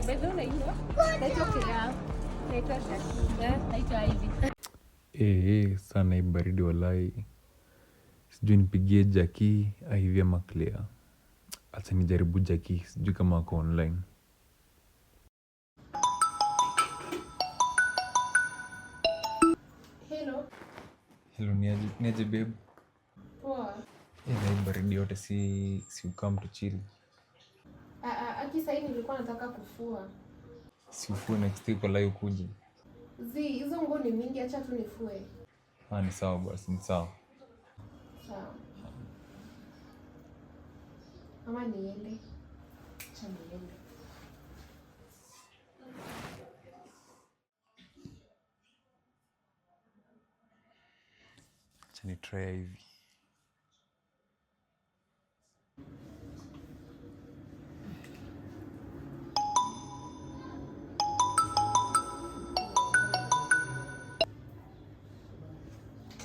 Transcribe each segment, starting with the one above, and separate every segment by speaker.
Speaker 1: By the way, unaijua? Naitwa Claire. Naitwa Jackie.
Speaker 2: Naitwa Ivy.
Speaker 3: Eh, sana hii baridi walai. Sijui nipigie Jackie, Ivy ama Claire. Acha nijaribu Jackie, sijui kama ako online.
Speaker 1: Hello.
Speaker 3: Hello, niaje babe?
Speaker 1: Poa.
Speaker 3: Eh, na hii baridi yote si ukam to chill.
Speaker 1: Aki sahii nilikuwa nataka kufua.
Speaker 3: Si ufue next week walai ukuje.
Speaker 1: Zi, hizo nguo ni mingi, acha tu nifue.
Speaker 3: Ah, ni sawa basi, ni sawa.
Speaker 1: Sawa. Ama niende. Acha niende.
Speaker 3: Acha ni try Ivy.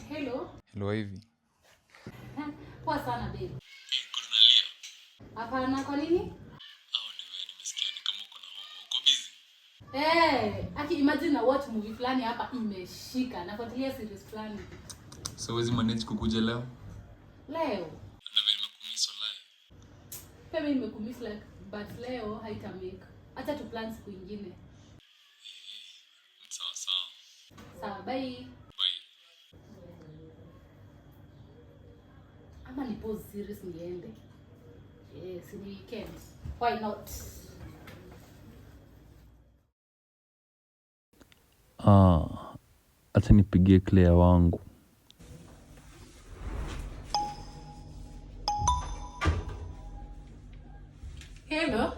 Speaker 1: Hello.
Speaker 3: Hello Ivy.
Speaker 2: Poa sana babe. Hapana, kwa nini? Eh, aki imagine na watch movie fulani hapa imeshika. Nafuatilia series fulani.
Speaker 3: So huwezi manage kukuja leo?
Speaker 2: Leo.
Speaker 3: Na vile nimekumiss walai.
Speaker 2: Pia mimi nimekumiss like but leo haita make. Acha tu plan siku ingine.
Speaker 3: Sawa sawa.
Speaker 2: Sawa, bye.
Speaker 3: Bye.
Speaker 2: Ama ni pause series niende. Eh, si ni weekend. Why not?
Speaker 3: Ah, acha nipigie Claire wangu.
Speaker 1: Hello.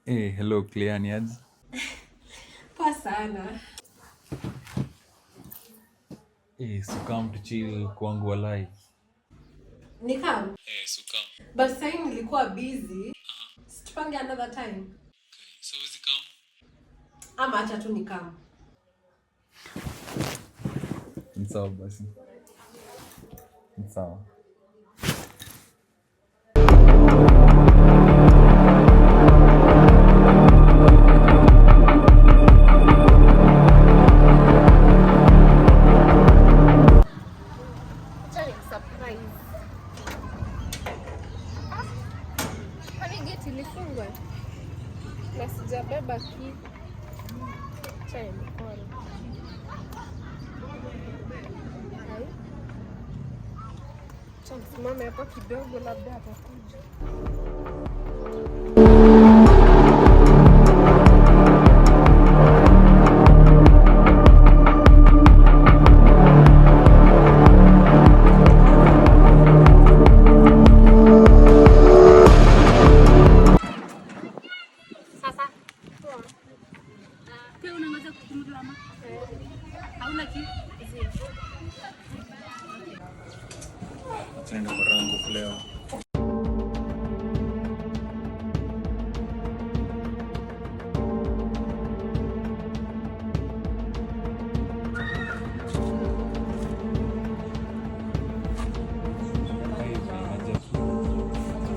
Speaker 3: Eh, hello Claire, ni aje?
Speaker 1: Poa sana.
Speaker 3: Eh, so come to chill kwangu walai.
Speaker 4: Ni come.
Speaker 3: Eh, so come.
Speaker 4: But sahii nilikuwa busy. Situpange another time.
Speaker 3: So huwezi come?
Speaker 4: Ama acha tu ni come.
Speaker 3: Ni sawa basi. Ni sawa.
Speaker 1: Acha ni surprise. Ah, kwani geti ilifungwa? Na sijabeba key. Acha ni mkono. Hai. Acha nisimame hapa kidogo, labda atakuja.
Speaker 2: Sasa. Ah, pia unangoja kukumudua ama? Hauna kitu?
Speaker 3: Acha niende kwa rangu leo. Ivy na Jackie.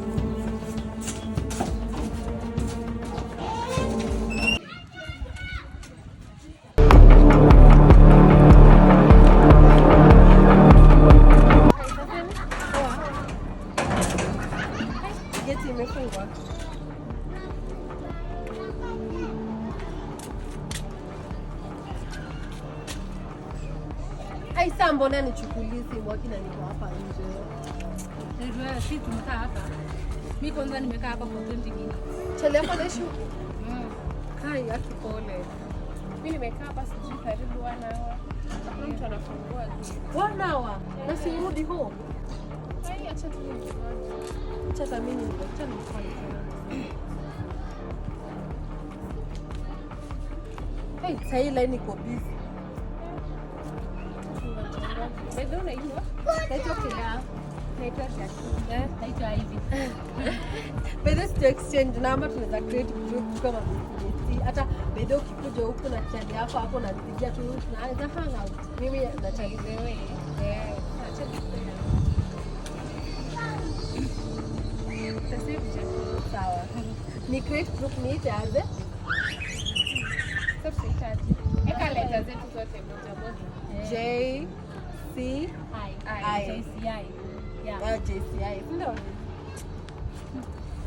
Speaker 4: Geti imefungwa. Ai, saa mbona nichukulii simu akina niko hapa nje?
Speaker 2: Ndio, si tumekaa hapa. Mi kwanza nimekaa hapa for 20 minutes.
Speaker 4: Chali yako anaishi huku?
Speaker 2: Mm.
Speaker 4: Kai, aki pole.
Speaker 1: Mimi nimekaa hapa sijui karibu one hour. Hakuna mtu anafungua gate.
Speaker 4: One hour. Na si urudi home.
Speaker 1: Ai, acha tu ningoje.
Speaker 4: Acha hata mimi ningoje. Acha nifanye tena. Hey, sahii line iko busy.
Speaker 1: By the way, unaijua?
Speaker 4: Naitwa Claire.
Speaker 1: Naitwa Jackie.
Speaker 2: Naitwa Ivy.
Speaker 4: By the way, to exchange number tunaweza create group kama BT. Hata by the way, ukikuja huku na chali yako hapo unanipigia tu tunaanza hang out. Mimi na chali
Speaker 1: By the way, eh, acha niseme. Sasa hivi Jackie.
Speaker 4: Sawa. Ni create group niite aje?
Speaker 1: Letter zetu zote moja moja.
Speaker 4: J C
Speaker 2: I.
Speaker 4: I.
Speaker 2: JCI. Yeah.
Speaker 4: J C I. Si ndio?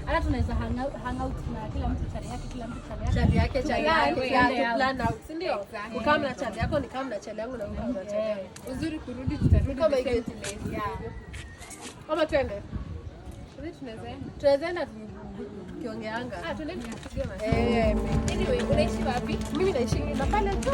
Speaker 2: Hata tunaweza hang out na kila mtu chali yake, kila mtu chali yake.
Speaker 4: Chali yake, chali
Speaker 1: Plan,
Speaker 4: yake,
Speaker 1: plan
Speaker 4: yeah, to
Speaker 2: out.
Speaker 4: plan out, si ndio?
Speaker 1: Exactly.
Speaker 4: Ukawa na chali yako, nikawa na chali yangu na ukawa na chali yangu.
Speaker 1: Uzuri kurudi tutarudi
Speaker 4: Kama
Speaker 1: the same
Speaker 4: hivi.
Speaker 1: place.
Speaker 2: Yeah.
Speaker 4: Ama twende.
Speaker 1: Sisi tunaweza enda.
Speaker 4: Tunaweza enda tukiongeanga.
Speaker 1: Ah, tuende tukipiga masi.
Speaker 4: Eh,
Speaker 1: Anyway, unaishi wapi?
Speaker 4: mimi naishi na pale tu.